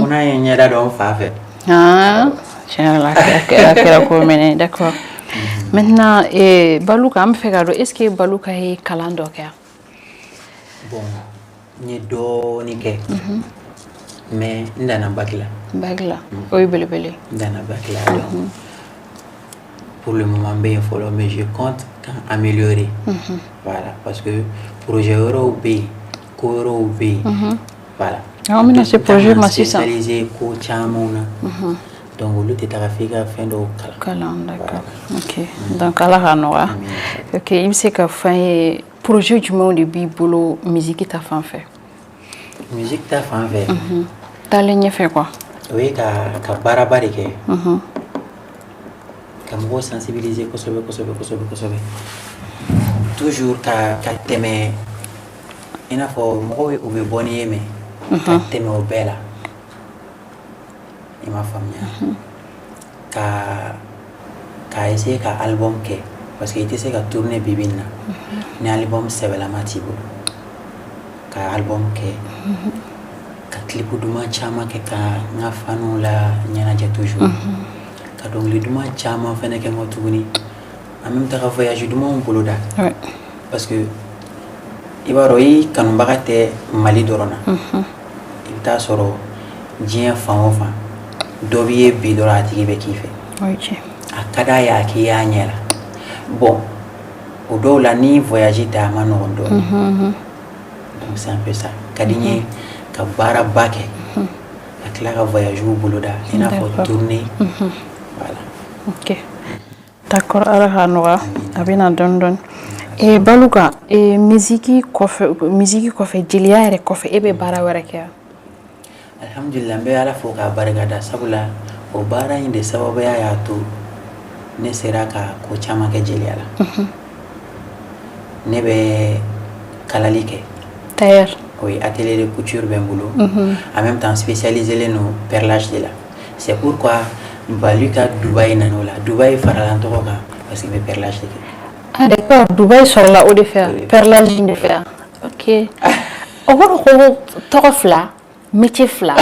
fo n'a ye n ɲɛda dɔn n fa fɛ. Ah, tiɲɛ yɛrɛ la, a kɛra ko mɛnɛ. D'accord, maintenant, Baluka, an bɛ fɛ k'a dɔn, est ce que Baluka ye kalan dɔ kɛ? Bon, n ye dɔɔnin kɛ, mais n danna bac la. Bac la, o ye belebele. N danna bac la. Donc pour le moment, n bɛ yen fɔlɔ, mais je compte ka améliorer. Voilà, parce que projet wɛrɛw bɛ yen, ko wɛrɛw bɛ yen, voilà. An bɛna se projet ma sisan. Spécialisé ko camanw na, donc olu tɛ taga f'i ka fɛn dɔw kalan. Kalan, d'accord, ok. Donc Ala k'a nɔgɔya. Ok, i bɛ se ka fɔ an ye projet jumɛnw de b'i bolo musique ta fan fɛ? Musique ta fan fɛ? Taalen ɲɛfɛ quoi. O ye ka baaraba de kɛ, ka mɔgɔw sensibiliser kosɛbɛ kosɛbɛ kosɛbɛ kosɛbɛ, toujours ka tɛmɛ i n'a fɔ mɔgɔw u bɛ bɔ ni ye, mais ka tɛmɛ o bɛɛ la, i m'a faamuya, ka essayer ka album kɛ, parce que i tɛ se ka tourner bi bi in na ni album sɛbɛlama t'i bolo. Ka album kɛ, ka clip duman caman kɛ, ka n ka faniw la ɲɛnajɛ toujours, ka dɔnkili duman caman fɛnɛ kɛ n kɔ tuguni, en même temps ka voyage dumanw boloda, parce que i b'a dɔn, i kanubaga tɛ Mali dɔrɔn na. I bɛ taa sɔrɔ diɲɛ fan o fan, dɔ b'i ye bi dɔrɔn, a tigi bɛ k'i fɛ. O ye tiɲɛ. A ka d'a ye a k'i y'a ɲɛ la. Bon, o dɔw la, ni voyage tɛ, a ma nɔgɔn dɔɔnin. Donc c'est un peu ça. Ka di n ye ka baaraba kɛ, ka tila ka voyage boloda, i n'a fɔ tournée, voilà. Ok, d'accord, Ala k'a nɔgɔya, a bɛ na dɔɔni dɔɔni. Baluka, musique kɔfɛ, jeliya yɛrɛ kɔfɛ, e bɛ baara wɛrɛ kɛ wa? Alhamdulillah, n bɛ Ala fo k'a barikada, sabula o baara in de sababuya y'a to ne sera ka ko caman kɛ jeliya la. Ne bɛ kalali kɛ. Tailleur. O ye atelier de couture bɛ n bolo. En même temps, spécialisé len don perlage de la. C'est pourquoi Baluka Dubaï nana o la. Dubaï farala n tɔgɔ kan parce que n bɛ perlage de kɛ. Ah d'accord, Dubaï sɔrɔla o de fɛ O de fɛ. Perlage in de fɛ. Ok, o kɔrɔ ko tɔgɔ fila, métier fila.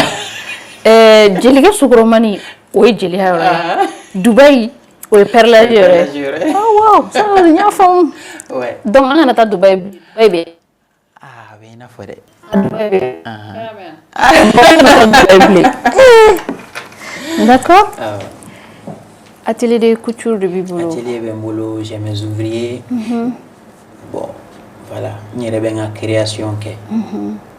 Jelikɛ Sukoromani, o ye jeliya yɔrɔ ye, Dubaï, o ye perlage yɔrɔ Perlage ye. yɔrɔ ye. Oh wow, ça, n y'a faamu. Donc an kana taa Dubaï, Dubaï bɛ Ah, a bɛ i n'a fɔ dɛ. Dubaï bɛ an kana taa Dubaï bilen. D'accord. Awɔ. Atelier de couture de b'i bolo? Atelier bɛ n bolo, j'ai mes ouvriers. Bon, voilà, n yɛrɛ bɛ n ka création kɛ.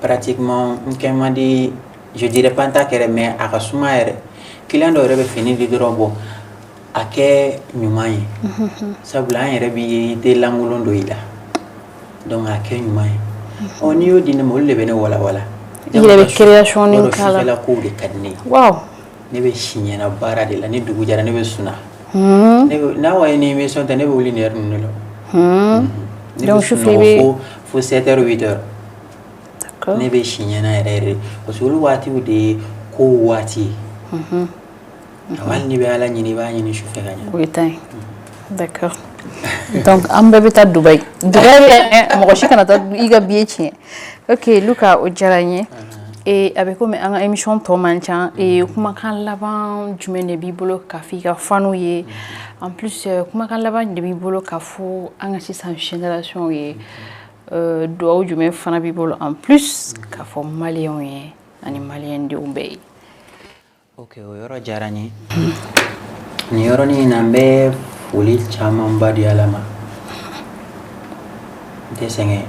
Pratiquement n kɛ man di, je dirais pas n t'a kɛ dɛ, mais a ka suma yɛrɛ. Client dɔw yɛrɛ bɛ fini di dɔrɔn, bon, a kɛ ɲuman ye, sabula an yɛrɛ b'i ye, i tɛ lankolon don i la, donc a kɛ ɲuman ye. Ɔ, n'i y'o di ne ma, olu de bɛ ne walawala. I yɛrɛ bɛ création ni k'a la. Sufɛla kow de ka di ne ye. Ne bɛ si ɲɛna baara de la. Ni dugu jɛra, ne bɛ suna. Ne bɛ n'a wa ye ni émission tɛ, ne bɛ wuli nin heure ninnu de la. Ne Donc bɛ sufɛ i sunɔgɔ bɛ fo 7 heures, 8 heures. D'accord. Ne bɛ si ɲɛna yɛrɛ yɛrɛ, parce que olu waatiw de ye kow waati ye. Awɔ, hali n'i bɛ Ala ɲini, i b'a ɲini sufɛ ka ɲɛ. O ye tan ye. D'accord. Donc an bɛɛ bɛ taa Dubaï. Dubaï bɛ, mɔgɔ si kana taa i ka billet tiɲɛ. Ok, Luka, o diyara n ye. A bɛ komi an ka émission tɔ man ca. Kumakan laban jumɛn de b'i bolo k'a fɔ i ka faniw ye? En plus, kumakan laban de b'i bolo k'a fɔ an ka sisan génération ye? Dugawu jumɛn fana b'i bolo en plus k'a fɔ maliyɛnw ye ani maliyɛn denw bɛɛ ye? Ok, o yɔrɔ diyara n ye. Nin yɔrɔnin in na, n bɛ foli camanba di Ala ma. N tɛ sɛgɛn,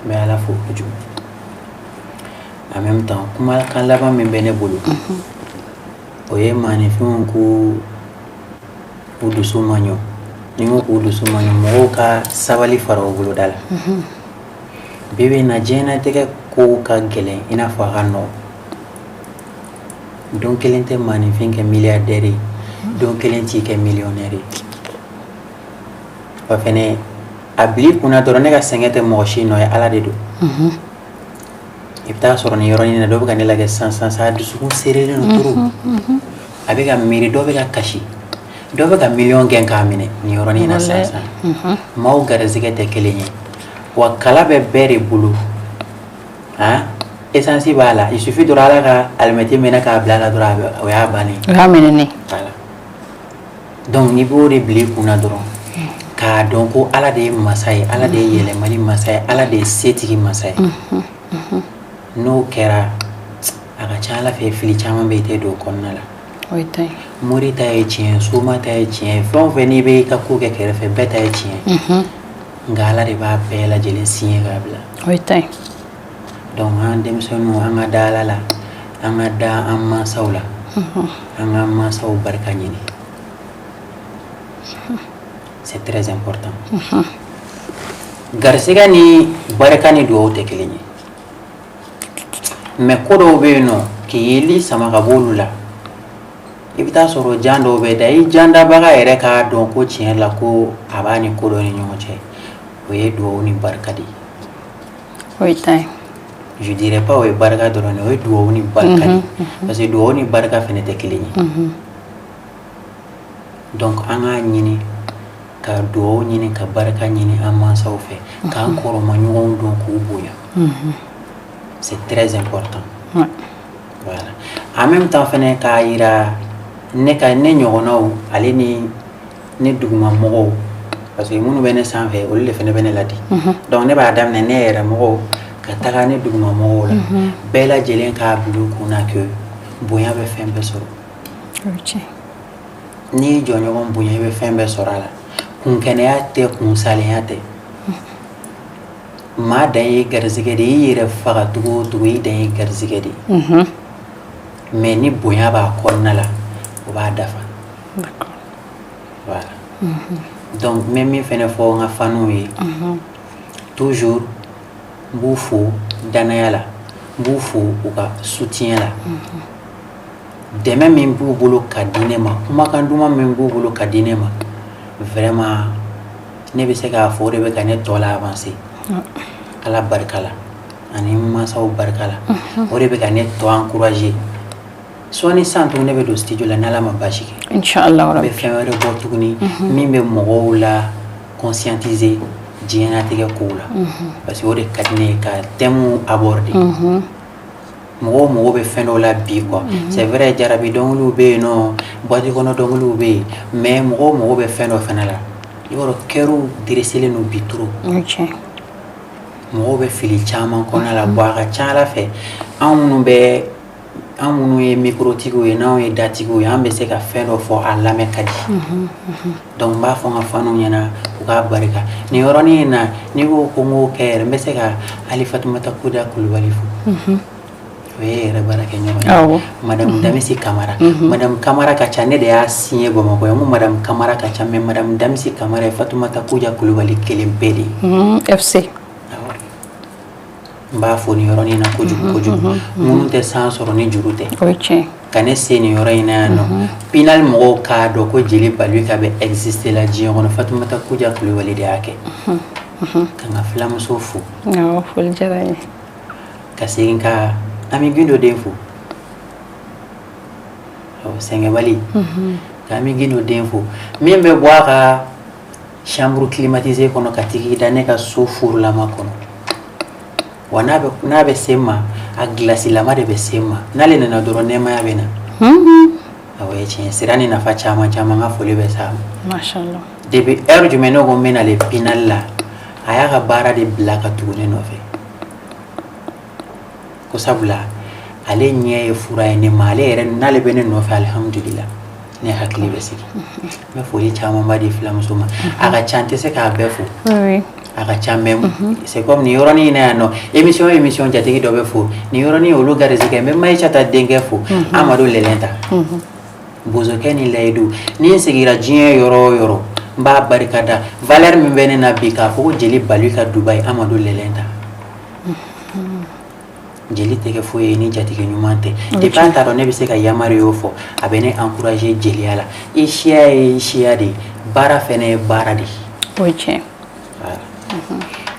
n bɛ Ala fo kojugu. En même temps, kumakan laban min bɛ ne bolo, o ye maaninfinw k'u u dusu maɲɔ. Ni n ko k'u dusu maɲɔ, mɔgɔw ka sabali fara u boloda la. Bi bi in na, diɲɛnatigɛ kow ka gɛlɛn i n'a fɔ a ka nɔgɔn. Don kelen tɛ maaninfin kɛ milliardaire ye, don kelen t'i kɛ millionnaire ye. Wa fɛnɛ, a bil'i kunna dɔrɔn, ne ka sɛgɛn tɛ mɔgɔ si nɔ ye, Ala de don. I bɛ taa sɔrɔ nin yɔrɔnin na, dɔ bɛ ka ne lajɛ sisan sisan sa, a dusukun serelen don trop, a bɛ ka miiri, dɔ bɛ ka kasi, dɔ bɛ ka miliyɔn gɛn k'a minɛ nin yɔrɔnin na sisan sisan. Maaw garizigɛ tɛ kelen ye, wa kala bɛ bɛɛ de bolo. Han, essence b'a la, il suffit dɔrɔn Ala ka alimɛti minɛ k'a bila a la dɔrɔn, a bɛ o y'a bannen. O y'a minɛ. Voilà, donc i b'o de bila i kunna dɔrɔn, k'a dɔn ko Ala de ye masa ye, Ala de ye yɛlɛmali masa ye, Ala de ye setigi masa ye. N'o kɛra, a ka ca Ala fɛ, fili caman bɛ yen, i tɛ don o kɔnɔna la. O ye ta ye. Mori ta ye tiɲɛ, soma ta ye tiɲɛ ye, fɛn o fɛn n'i bɛ i ka ko kɛ kɛrɛfɛ, bɛɛ ta ye tiɲɛ ye, nka Ala de b'a bɛɛ lajɛlen signé k'a bila. O ye ta ye. Donc an denmisɛnninw, an ka da Ala la, an ka da an mansaw la, an ka mansaw barika ɲini, c'est très important. Garisɛgɛ ni barika ni duwawu tɛ kelen ye, mais ko dɔw bɛ yen nɔ, k'i yeli sama ka bɔ olu la, i bɛ taa sɔrɔ jan dɔw bɛ da i jandabaga yɛrɛ k'a dɔn ko tiɲɛ la ko a b'a ni ko dɔ ni ɲɔgɔn cɛ, o ye duwawu ni barika de ye. O ye ta ye. Je dirais pas o ye barika dɔrɔn de ye, o ye duwawu ni barika de ye, parce que duwawu ni barika fɛnɛ tɛ kelen ye. Donc an k'a ɲini ka duwawu ɲini, ka barika ɲini an mansaw fɛ, k'an kɔrɔmaɲɔgɔnw dɔn, k'u bonya, c'est très important. Voilà. En même temps fɛnɛ, k'a yira ne ka ne ɲɔgɔnnaw, ale ni ne duguma mɔgɔw, parce que minnu bɛ ne sanfɛ, olu de fɛnɛ bɛ ne ladi. Donc ne b'a daminɛ ne yɛrɛ mɔgɔw ka taga ne duguma mɔgɔw la, bɛɛ lajɛlen k'a bila u kunna que bonya bɛ fɛn bɛɛ sɔrɔ. O ye tiɲɛ. N'i y'i jɔɲɔgɔn bonya, i bɛ fɛn bɛɛ sɔrɔ a la. Kunkɛnɛya tɛ, kunsalenya tɛ. Maa dan ye garizigɛ de ye. I yɛrɛ faga cogo o cogo, i dan ye garizigɛ de ye, mais ni bonya b'a kɔnɔna la, o b'a dafa. Voilà. Donc n bɛ min fɛnɛ fɔ n ka faniw ye toujours, n b'u fo danaya la, n b'u fo u ka soutien la, dɛmɛ min b'u bolo ka di ne ma, kumakan duman min b'u bolo ka di ne ma. Vraiment, ne bɛ se k'a fɔ o de bɛ ka ne tɔ la avancer. Ala barika la ani n mansaw barika la, o de bɛ ka ne tɔ encourager. Sɔɔni sisan tuguni, ne bɛ don studio la, n'Ala ma baasi kɛ. Inshallah N bɛ rabbi. fɛn wɛrɛ bɔ tuguni min bɛ mɔgɔw la conscientiser diɲɛlatigɛ kow la, parce que o de ka di ne ye, ka thème aborder. Mɔgɔw mago bɛ fɛn dɔw la bi quoi. C'est vrai, jarabi dɔnkiliw bɛ yen nɔ, boîte kɔnɔ dɔnkiliw bɛ yen, mais mɔgɔw mago bɛ fɛn dɔ fana la. I b'a dɔn, cœurw dresselen don bi trop. O ye tiɲɛ. Mɔgɔw bɛ fili caman kɔnɔna la. Bon, a ka ca Ala fɛ, anw minnu bɛ, an minnu ye microtigiw ye, n'anw ye datigiw ye, an bɛ se ka fɛn dɔ fɔ, a lamɛn ka di. Donc n b'a fɔ n ka faniw ɲɛna, u k'a barika nin yɔrɔnin in na. N'i ko ko n k'o kɛ yɛrɛ, n bɛ se ka hali Fatumata Koda Kulubali fo, o ye yɛrɛ baara kɛ ɲɔgɔn ye. Madame Damisi Kamara, Madame Kamara ka ca, ne de y'a signé Bamakɔ yan ko Madame Kamara ka ca, mais Madame Damisi Kamara ye Fatumata Koda Kulubali kelen pe de ye. FC. Awɔ. N b'a fɔ nin yɔrɔnin na kojugu kojugu, minnu tɛ san sɔrɔ ni juru tɛ O ye tiɲɛ. ka ne se nin yɔrɔ in na yan nɔ. Pinal mɔgɔw k'a dɔn ko Jeli Balika bɛ exister la diɲɛ kɔnɔ, Fatumata Koja Kulubali de y'a kɛ. Ka n ka filamuso fo. Awɔ, foli diyara n ye. Ka segin ka Ami Gindo den fo. Awɔ, sɛgɛnbali, ka Ami Gindo den fo, min bɛ bɔ a ka chambre climatisée kɔnɔ ka tigi da ne ka so furulama kɔnɔ. Wa n'a bɛ se n ma, a gilasilama de bɛ se n ma. N'ale nana dɔrɔn, nɛɛmaya bɛ na. Awɔ, ye tiɲɛ sira ni nafa caman caman. N ka foli bɛ s'a ma. Mashallah. Depuis heure jumɛn ne ko n bɛ nale Pinal la, a y'a ka baara de bila ka tugu ne nɔfɛ, ko sabula ale ɲɛ ye fura ye ne ma. Ale yɛrɛ, n'ale bɛ ne nɔfɛ, alihamudulila, ne hakili bɛ sigi. N bɛ foli camanba di filamuso ma, a ka ca, n tɛ se k'a bɛɛ fo. Oui. A ka ca, mais c'est comme nin yɔrɔnin in na yan nɔ, émission o émission, jatigi dɔ bɛ fo. Nin yɔrɔnin, olu garisɛgɛ. N bɛ Mayisata denkɛ fo, Amadu Lɛlɛnta, bozokɛ ni layidu. Ni n sigira diɲɛ yɔrɔ o yɔrɔ, n b'a barika da. Valeur min bɛ ne na bi, k'a fɔ ko jeli Balu ka Dubayi, Amadu Lɛlɛnta. Jeli tɛ kɛ foyi ye ni jatigi ɲuman tɛ. Depuis an t'a dɔn ne bɛ se ka yamaruya fɔ, a bɛ ne encourager jeliya la. I siya ye i siya de ye, baara fɛnɛ ye baara de ye. O ye tiɲɛ. Voilà.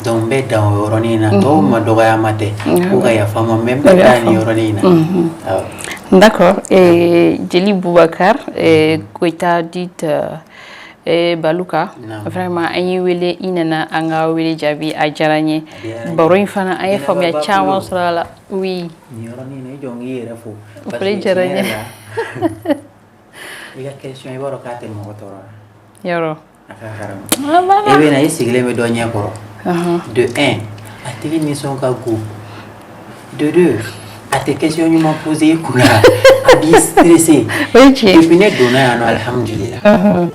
Donc n bɛ dan o yɔrɔnin na. Tɔw ma dɔgɔya ma tɛ, k'u ka yafa n ma, mais n bɛ dan nin yɔrɔnin in na. Awɔ. D'accord. Et Djeli Boubacar et Goïta dit et Baluka. Naam. Vraiment, an y'i wele, i nana an ka wele jaabi, a diyara n ye. A diyara n ye. Baro in fana, an ye Jɛnɛba faamuya Ba caman Bolo. sɔrɔ a la. Oui. Nin yɔrɔnin na, i jɔ n k'i yɛrɛ fo. O foli diyara n ye. Tiɲɛ yɛrɛ la, i ka question, i b'a dɔn k'a tɛ mɔgɔ tɔɔrɔ la. Yɔrɔ. A ka haramu. Ah, voilà. I bɛ na, i sigilen bɛ dɔ ɲɛ kɔrɔ. De un, a tigi nisɔn ka go. De deux, a tɛ question ɲuman poser i kunna, a b'i stressé. O ye tiɲɛ. Depuis ne donna yan nɔ, alhamdulillah.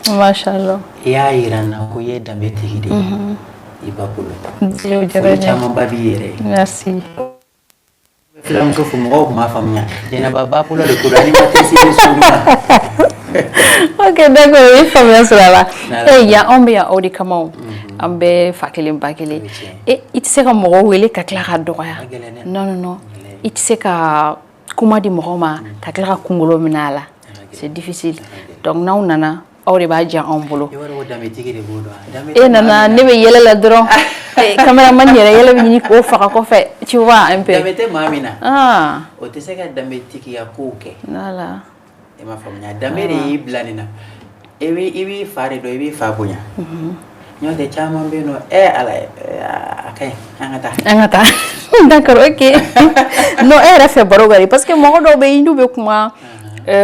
Masha Allah. I y'a yira n na ko i ye danbe tigi de ye. I ba bolo. O diyara Foli n ye. camanba b'i yɛrɛ ye. Merci. Filamuso fo, mɔgɔw tun b'a faamuya. Jɛnɛba ba bolo de ko don, animatrice bɛ so ma. Ok, d'accord, i ye faamuya sɔrɔ a la. N'Ala Eh, yan anw bɛ yan aw de kama o. An bɛɛ fa kelen ba kelen. O ye tiɲɛ. E, i tɛ se ka mɔgɔw wele ka tila ka dɔgɔya. A gɛlɛn dɛ. Non, non, non. I tɛ se ka kuma di mɔgɔw ma ka tila ka kunkolo minɛ a la. C'est difficile. Donc n'aw nana, aw de b'a diya anw bolo. I b'a dɔn ko danbetigi de b'o dɔn. Danbe E nana, ne bɛ yɛlɛ la dɔrɔn. Eh, cameraman yɛrɛ, yɛlɛ bɛ ɲini k'o faga kɔfɛ. Tu vois un peu. Danbe tɛ maa min na. Ah, O tɛ se ka danbetigiya kow kɛ. Voilà. I m'a faamuya, danbe de y'i bila nin na. I b'i fa de dɔn, i b'i fa bonya. N'o tɛ, caman bɛ yen nɔ, ɛ Ala ye, a ka ɲi, an ka taa. An ka taa. D'accord, ok. Non, e yɛrɛ fɛ baro ka di, parce que mɔgɔ dɔw bɛ yen, n'u bɛ kuma,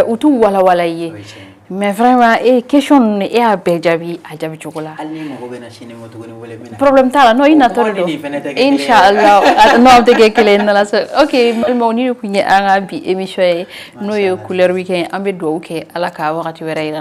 u t'u walawala i ye. O ye tiɲɛ ye. Mais vraiment, e question ninnu, e y'a bɛɛ jaabi a jaabi cogo la. Hali ni mago bɛ na sini ma tuguni, wele n bɛ na. Problème t'a la. Non, i O natɔ kuma de ni don. nin fɛnɛ tɛ kɛ kelen ye. Inchallah. Ah, non, aw tɛ kɛ kelen ye n'Ala sɔnna. Ok, balimaw, ni de tun ye an ka bi émission ye, n'o ye Mashallah. Couleur Weekend. An bɛ dugawu kɛ, Ala ka wagati wɛrɛ yira.